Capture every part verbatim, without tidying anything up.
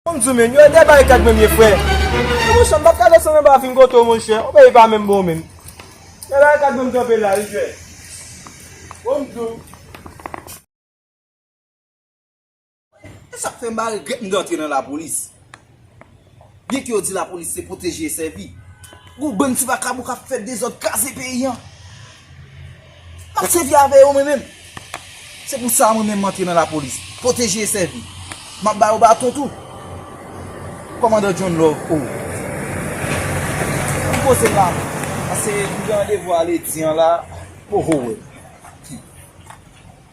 Bon, m di w, men, yo, dèyè barikad mwen m ye, frè. Monchè, m pa t ka desann anba vin kote w, monchè. Ou peye pa menm bon menm. Dèyè barikad mwen m kanpe la, wi, frè. Bon, m di w. E sa k fè m pa regrèt m te antre nan lapolis. Byenke yo di lapolis se pwoteje e sèvi, gon bann ti vakabon k ap fè dezòd, kraze peyi a. M ap sèvi avè yo mwen menm. Se pou sa mwen menm m antre nan lapolis. Pwoteje e sèvi. M ap ba yo baton tou. Kòmandan John Love, o. M poze la. Paske m gen randevou a ledi an la. Oho, wè.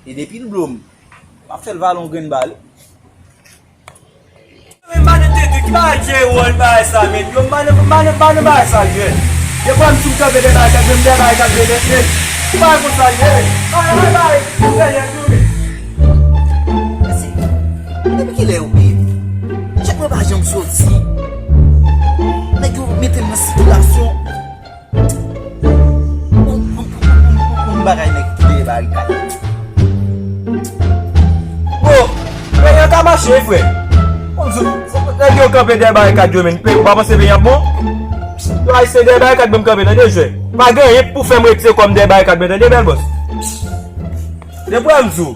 E depi l blo m, m ap fè l vale yon grenn bal. Men madanm tete, ki bagay jere wòl bagay sa, men yo, madanm, madanm, madanm bagay sa, jwè. Yo pran m sou kanpe dèyè barikad, men m dèyè barikad, men, men, men. Ki bagay konsa, jwè. Bagay, bagay, bagay, jwè, jwè. Mèsi. Depi kilè yo peye m? Chèk mwen pa janm soti. Nèg yo mete m nan sitilasyon. Yon, yon, yon, yon, yon bagay nèg ki dèyè barikad. Bon, peyi an ka mache, frè. Bon, zo, nèg yo kanpe dèyè barikad yo, men. Peyi, ou pa panse peyi an bon? Yo ayisyen dèyè barikad mwen kanpe, tande, jwè. Pa gen anyen pou fè m retire kò m dèyè barikad mwen, tande, bèl bòs. Depi m di w.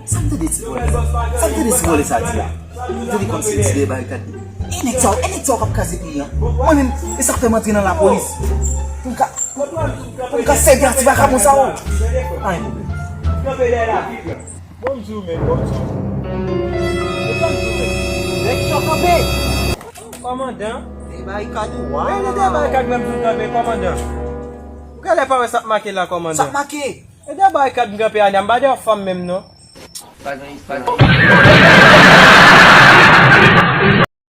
Sa m tande ti vòlè sa? Sa m tande ti vòlè sa di la? M tande kòmsi l di dèyè barikad li. E nèg sa yo, e nèg sa yo k ap kraze peyi an. Mwen menm, e sa k fè m antre nan lapolis. Pou m ka, pou m ka sèvi a ti vakabon sa yo. Pa gen pwoblèm. Kanpe dèyè la, vit la. Bon, m di w, men, bon, m di w. Bon, m di w, men. Nèg sa kanpe. Kòmandan. Dèyè barikad ou, wa. Men, dèyè barikad mwen, m di w kanpe, kòmandan. Ou genlè pa wè sa k make la, kòmandan. Sa k make? E dèyè barikad m kanpe a, m pa dèyè fanm menm non. Pa gen, pa gen.